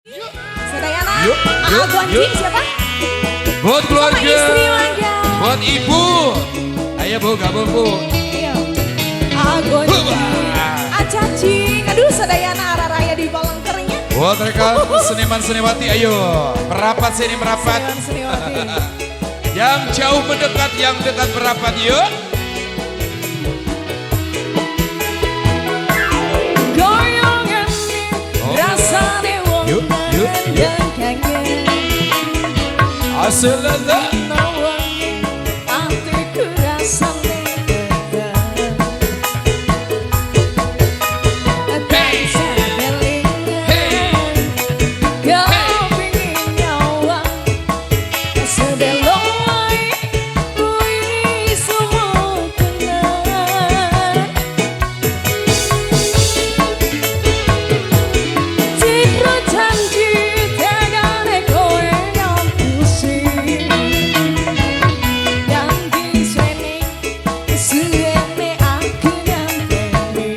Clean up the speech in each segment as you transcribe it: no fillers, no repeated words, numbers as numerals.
Sadayana, Yuk, yuk, Gonji yuk. Siapa? Buat Sama keluarga. Istri mangga. Buat ibu. Ayo, Bu, gabung, Bu. Ayo. Agonji. Acacing. Aduh, sadayana araraya di Palengkernya. Buat rekan seniman seniwati, ayo merapat sini, merapat. Seniman seniwati. Yang jauh mendekat, yang dekat merapat, yuk. Goyongan Oh. rasane wong Yuk, yuk, yuk. kangen. Asalala. Nawangi atiku rasane geger. Tansah kelingan. Hey. Kepingin nyawang sedelo wae kuwi semua kenal. Citra janji tegane kowe ngapusi. Ganti suwene suwene aku nganteni.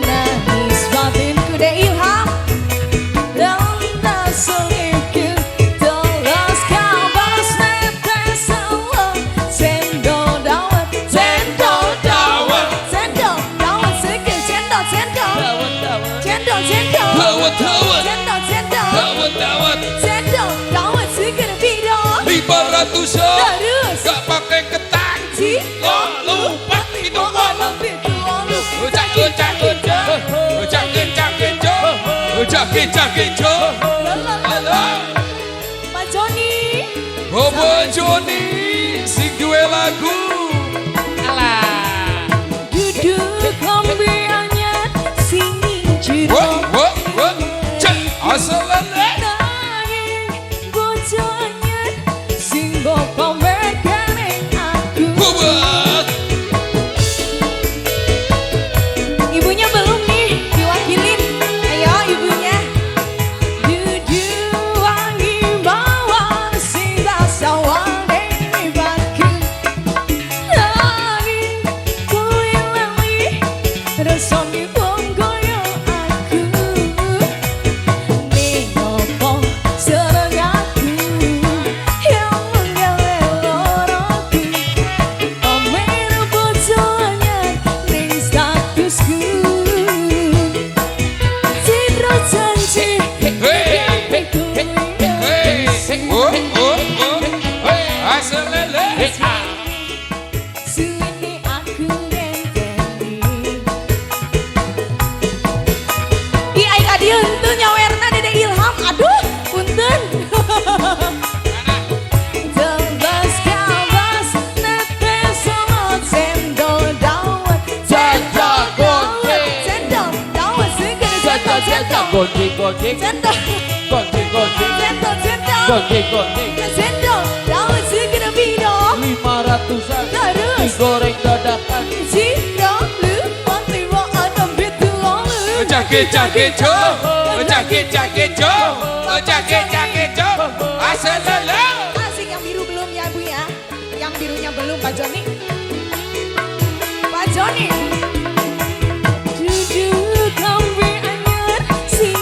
Nangis batinku de Ilham. Dan sengikir telas kabas netes selo. Cendol dawet, cendol dawet, cendol dawet sikil cendol cendol. Cendol cendol. Dawet, dawet. Cendol cendol. Dawet, dawet. Cendol dawet sikil piro. 500-an. Terus. Gak pakai ketan. Jika Lupa itu wolu. Pitu wolu. Cak cak cak. Cak cak cak. Cak cak cak. Lalalala. Pak Joni. Bobo Joni sing duwe lagu. Alah. Duduk kombi anyar sing jero. Wo wo wo. Cek asalala. Nanging bojo anyar sing mbok pamerkane aku. Bubat. Ibunya belum nih diwakilin. Ayo ibunya. Dudu wangi mawar sing tak sawane bakul. Nanging kowe lali rasane wong kaya aku. Ning opo seneng aku yang menggawe loroku. Pamer bojo anyar ning statusku. Citra janji Hey. Hey. Oh oh oh. Asalala. Suwene aku ngenteni. Ih, ai ka dieu henteu nyawerna Dede Ilham. Aduh, punten. Tebas kabas netes sama cendol dawet. Cendol dawet, cendol dawet seger cendol cendol. Gonjing gonjing. Cendol, Gonjing gonjing. cendol cendol. Gonjing gonjing. Cendol dawet seger piro. 500-an. Terus. Digoreng dadakan. Jika lupa lima enam pitu wolu. Cak cak cak. Cak cak cak. Cak cak cak. Asalala. Asik, yang biru belum ya, Bu, ya. Yang birunya belum, Pak Joni. Pak Joni. Duduk kambe anyar sing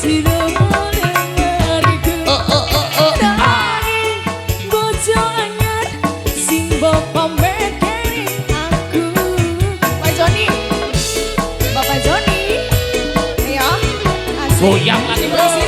jero lemariku. Oh oh oh oh. Nanging bojo anyar sing mbok pamerkane aku. Pak Joni. Bapak Joni. Ayo. Asik. Goyang lagi, Bro.